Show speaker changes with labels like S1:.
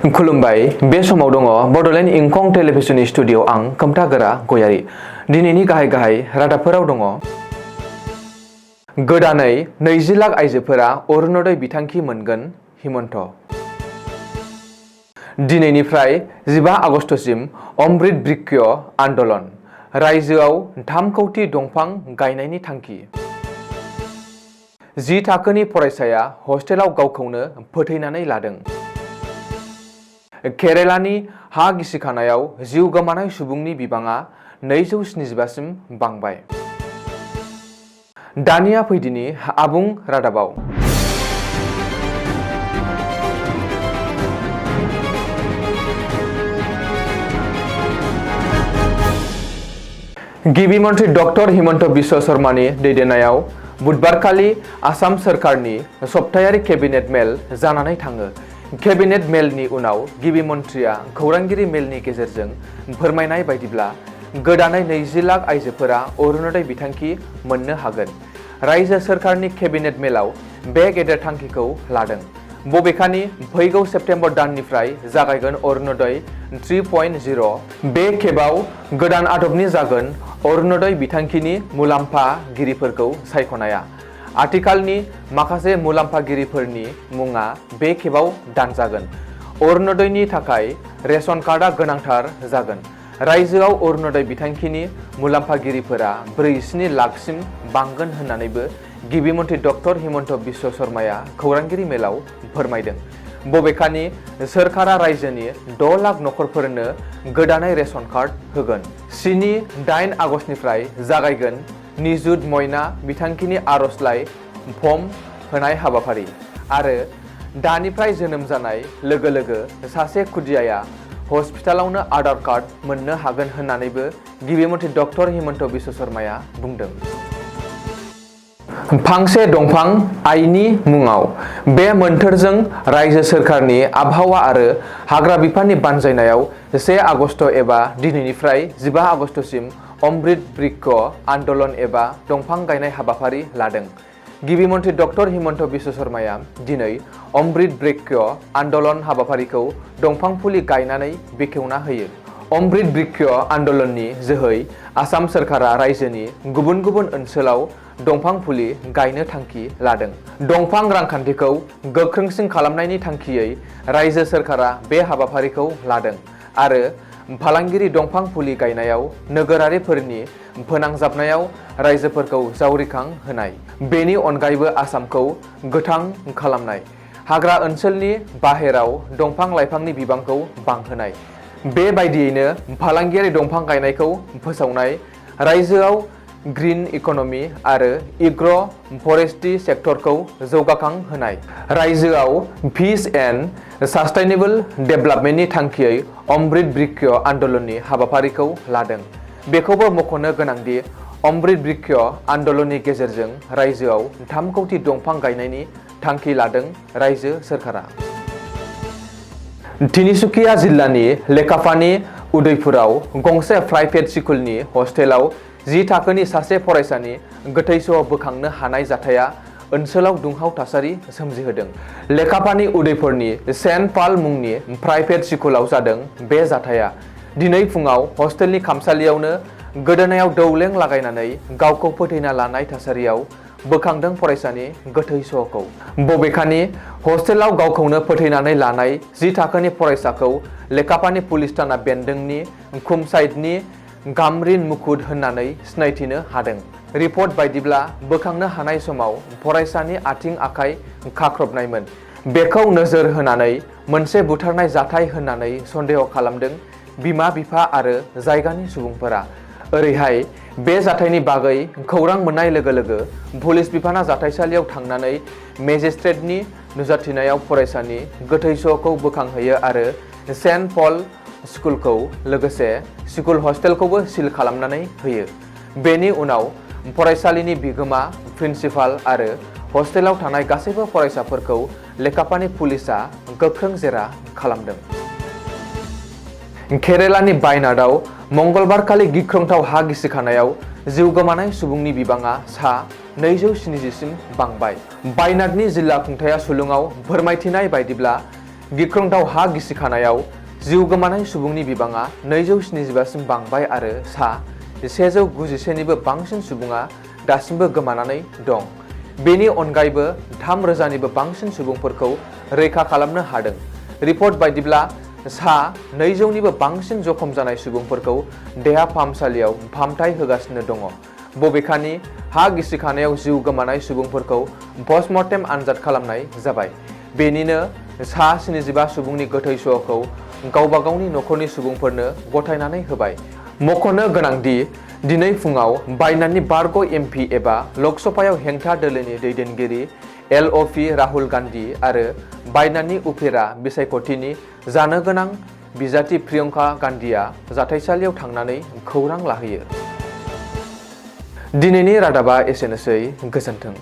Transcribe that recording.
S1: खुलुमबाय बे समाव दङ बडलेण्ड इंखं टेलिभिजननि स्टुडिअ आं खोमथागोरा गयारी। दिनैनि गाहाय रादाबफोराव दङ गोदानै 20 लाख आइजोफोरा अरुणोदय बिथांखि मोनगोन हिमन्त। दिनैनिफ्राय 15 आगस्तसिम अमृत बृक्ष आन्दोलन रायजोआव 3 कौटि दंफां गायनायनि थांखि। 10 थाखोनि फरायसाया हस्टेलाव गावखौनो फोथैनानै लादों। केरेलानि हा गिसिखानायाव जिउ गोमानाय सुबुंनि बिबाङा 275 सिम बांबाय। दानिया फैदिनि आबुं रादाबाव। गिबि मन्त्री डक्टर हिमन्त बिश्व शर्मानि दैदेननायाव बुधबारखालि आसाम सोरखारनि सप्तायारि केबिनेट मेल जानानै थाङो। केबिनेट मेलनि उनाव गिबि मन्थ्रिया खौरांगिरि मेलनि गेजेरजों फोरमायनाय बायदिब्ला गोदानै 20 लाख आइजोफोरा अरुणोदय बिथांखि मोननो हागोन। रायजो सोरखारनि केबिनेट मेलाव बे गेदेर थांखिखौ लादों। बबेखानि फैगौ सेप्तेम्बर दाननिफ्राय जागायगोन अरुणोदय 3.0। बे खेबाव गोदान आदबनि जागोन अरुणोदय बिथांखिनि मुलाम्फागिरिफोरखौ सायख'नाया। आथिखालनि माखासे मुलाम्फागिरिफोरनि मुङा बे खेबाव दानजागोन। अरुणोदयनि थाखाय रेशन कार्डआ गोनांथार जागोन। रायजोआव अरुणोदय बिथांखिनि मुलाम्फागिरिफोरा 47 लाखसिम बांगोन होननानैबो गिबि मन्थ्रि डक्टर हिमन्त बिश्व शर्माया खौरांगिरि मेलाव फोरमायदों। बबेखानि सोरखारा रायजोनि 6 लाख नखरफोरनो गोदानै रेशन कार्ड होगोन। 7-8 आगस्तनिफ्राय जागायगोन निजुत मयना बिथांखिनि आर'जलाइ फर्म होनाय हाबाफारि आरो दानिफ्राय जोनोम जानाय लोगो लोगो सासे खुदियाया हस्पिटालावनो आधार कार्ड मोननो हागोन होननानैबो गिबि मन्थ्रि डक्टर हिमन्त बिश्व शर्माया बुंदों। फांसे दंफां आइनि मुङाव बे मोन्थोरजों रायजो सोरखारनि आबहावा आरो हाग्रा बिफाननि बानजायनायाव 1 आगस्त एबा दिनैनिफ्राय 15 आगस्तसिम अमृत बृक्ष आन्दोलन एबा दंफां गायनाय हाबाफारि लादों। गिबि मन्थ्रि डक्टर हिमन्त बिश्व शर्माया दिनै अमृत बृक्ष आन्दोलन हाबाफारिखौ दंफां फुलि गायनानै बेखेवना होयो। अमृत बृक्ष आन्दोलननि जोहै आसाम सोरखारा रायजोनि गुबुन गुबुन ओनसोलाव दंफां फुलि गायनो थांखि लादों। दंफां रांखान्थिखौ गोख्रोंसिन खालामनायनि थांखियै रायजो सोरखारा बे हाबाफारिखौ लादों आरो फालांगिरि दंफां फुलि गायनायाव नोगोरारिफोरनि फोनांजाबनायाव रायजोफोरखौ जावरिखां होनाय। बेनि अनगायैबो आसामखौ गोथां खालामनाय, हाग्रा ओनसोलनि बाहेराव दंफां लाइफांनि बिबांखौ बांहोनाय। बेबायदियैनो फालांगियारि दंफां गायनायखौ फोसावनाय, रायजोआव ग्रीन इक'नमि आरो एग्र' फरेस्ट्रि सेक्टरखौ जौगाखां होनाय। रायजोआव पिस एन्ड सास्टेनेबल डेभेलपमेन्टनि थांखियै अमृत बृक्ष आन्दोलननि हाबाफारिखौ लादों। बेखौबो मख'नो गोनांदि अमृत बृक्ष आन्दोलननि गेजेरजों रायजोआव 3 कौटि दंफां गायनायनि थांखि लादों रायजो सोरखारा। तिनिसुकिया जिल्लानि लेखापानि उदयपुराव गंसे प्राइभेट स्कुलनि हस्टेलाव 10 थाखोनि सासे फरायसानि गोथै सह बोखांनो हानाय जाथाया ओनसोलाव दुंहाव थासारि सोमजिहोदों। लेखापानि उदयपुरनि सेन्ट पाल मुंनि प्राइभेट स्कुलाव जादों बे जाथाया। दिनै फुङाव हस्टेलनि खामसालियावनो गोदोनायाव दौलें लागायनानै गावखौ फोथैना लानाय थासारियाव बोखांदों फरायसानि गोथै सहखौ। बबेखानि हस्टेलाव गावखौनो फोथैनानै लानाय 10 थाखोनि फरायसाखौ लेखापानि पुलिस थाना बेन्दोंनि खुमसाइडनि गामरिन मुकुट होननानै सिनायथिनो हादों। रिपर्ट बायदिब्ला बोखांनो हानाय समाव फरायसानि आथिं आखाइ खाख्रबनायमोन। बेखौ नोजोर होनानै मोनसे बुथारनाय जाथाय होननानै सन्देह खालामदों बिमा बिफा आरो जायगानि सुबुंफोरा। ओरैहाय बे जाथायनि बागै खौरां मोननाय लोगो लोगो पुलिस बिफाना जाथायसालियाव थांनानै मेजिस्ट्रेटनि नुजाथिनायाव फरायसानि गोथै सहखौ बोखांहैयो आरो सेन्ट पल स्कुलखौ लोगोसे स्कुल हस्टेलखौबो सिल खालामनानै होयो। बेनि उनाव फरायसालिनि बिगोमा, प्रिन्सिपाल आरो हस्टेलाव थानाय गासैबो फरायसाफोरखौ लेखापानि पुलिसआ गोख्रों जेरा खालामदों। केरेलानि वायनाडआव मंगलबारखालि गिख्रंथाव हा गिसिखानायाव जिउ गोमानाय सुबुंनि बिबाङा सा 270 सिम बांबाय। वायनाडनि जिल्ला खुंथाया सुलुङाव फोरमायथिनाय बायदिब्ला गिख्रंथाव हा गिसिखानायाव जिउ गोमानाय सुबुंनि बिबाङा 275 सिम बांबाय आरो सा 191 निबो बांसिन सुबुङा दासिमबो गोमानानै दं। बेनि अनगायैबो 3,000 निबो बांसिन सुबुंफोरखौ रैखा खालामनो हादों। रिपर्ट बायदिब्ला सा 200 निबो बांसिन जखम जानाय सुबुंफोरखौ देहा फाहामसालियाव फाहामथाय होगासिनो दङ। बबेखानि हा गिसिखानायाव जिउ गोमानाय सुबुंफोरखौ पस्टमर्टेम आनजाद खालामनाय जाबाय। बेनिनो सा 75 सुबुंनि गोथै सहखौ गावबा गावनि नखरनि सुबुंफोरनो गथायनानै होबाय। मख'नो गोनांदि दिनै फुङाव बायनाननि बारग' एमपि एबा लकसभायाव हेंथा दोलोनि दैदेनगिरि LOP राहुल गान्धी आरो बायनाननि उफेरा बिसायख'थिनि जानो गोनां बिजाथि प्रियंका गान्धीआ जाथाइसालियाव थांनानै खौरां लाहैयो। दिनैनि रादाबा एसेनोसै। गोजोन्थों।